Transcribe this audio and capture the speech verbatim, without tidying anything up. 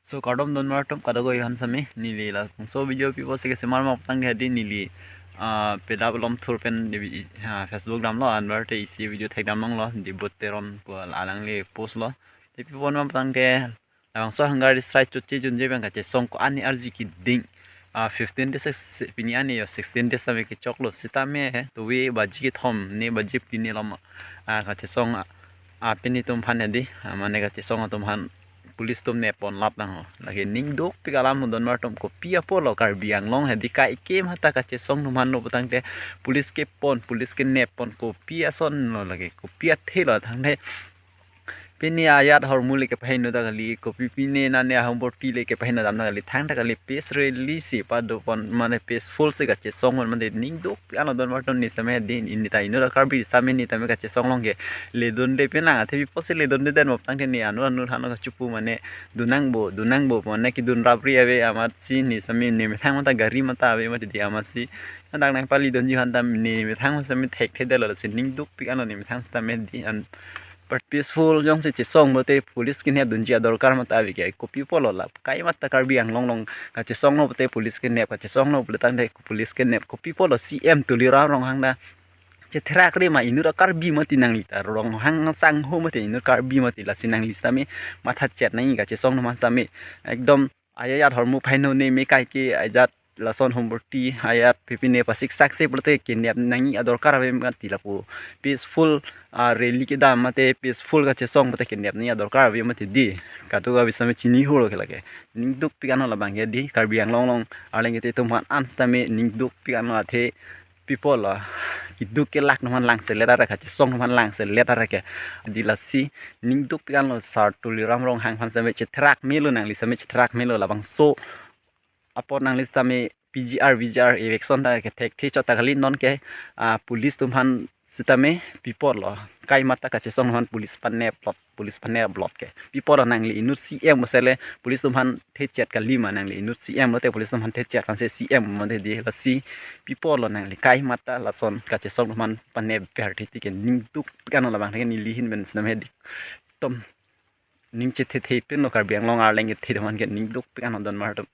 So kardom donmar atum, kadokave aphan sitame, neli labangso video pipo si kesemar ma putangte hedi neli, ah, pedap alom thur pen di, ah, Facebook damlo, anwar te isi video thekdam longlo, Debot Teron pu alangli post lo. Te pipo ma putangte, labangso hunger strike chotche junje pen kachesong ko-an arji keding, ah, fifteen days se, pini arni yo sixteen days sitame kechoklo sitame, tuve baji kethom ne baji phli ne lom, ah, kachesong, ah, ah, pini atum aphan hedi, ah, mane kachesong atum aphan police atum nep pon lap tangho. Lake ning dukpik alam lo donmar atum, kopi apotlo Karbi Anglong hedi kaikema ta kachesong atum aphan lo putangte police kepon, police kenep pon, kopi ason lo lake, kopi athe lo tangte. Pini ayat ahormu le kepahingno ta kali, kopi pine nane ahomborti le kepahingno dam ta kali, thangta kali peace rally si pado pon, mane peaceful si kachesong pon mane ning dukpik anlo donmar atum, ne sitame hedi ne ta inut a-Karbi sitame ne tame kachesong along ke ledunde penang, athe pipo si ledunde den ma putangte ne anut anut aphan kachipu mane dun nangpo, dun nangpo mane kedun rapri ave amatsi ne sitame ne methang mata gari mata ave mati di amatsi. Dak nangpali dunji aphan ta ne methang sitame thekthedetlo, lasi ning dukpik anlo ne methang sitame hedi an. But peaceful jongsi chesong pote police kenep dunji adorkar mata ave ke, kopi apotlo lap? Kaima ta Karbi Anglong along kachesong lo pote police kenep, kachesong lo pule tangte police kenep, kopi apotlo? C M Tuliram Ronghang ta chetherak re ma inut a-Karbi mati nangli ta, Ronghang sangho mati inut Karbi mati, lasi nangli sitame matha chet nangji kachesong atum aphan sitame. Ekdom ayat ahormu pahingno ne me kaike ajat lason homborti ayat pipine pasik sakse pulote kenep nangji adorkar ave mati lapu. Peaceful, ah, rally kedam mate peaceful kachesong pote kenep nangji adorkar ave mati di. Kadokave sitame chini holo ke lake. Ning dukpik anlo labang ke di. Karbi Anglong along arleng kete atum aphan an sitame ning dukpik anlo, athe pipo lo keduk kelak atum aphan langselet ara, kachesong atum aphan langselet ara ke. Di lasi ning dukpik anlo, Sar Tuliram Ronghang aphan sitame chetherak melo, nangli sitame chetherak melo, labangso apot nangli sitame P G R, V G R eviction ta kethekthe chot ta kali, non ke, ah, police atum aphan sitame pipo lo kaima ta kachesong atum aphan police panep plot, police panep plot ke. Pipo lo nangli inut C M bosele police atum aphan thechet kali ma, nangli inut C M lote police atum aphan thechet, aphan se C M mate di, lasi pipo lo nangli kaima ta lason kachesong atum aphan panep ber titi ke. Ning dukpik anlo labang ke, neli ahin pen sitame hedi. Tom ning chethethe pinlo Karbi Anglong arleng kethe atum aphan ke, ning dukpik anlo donmar atum.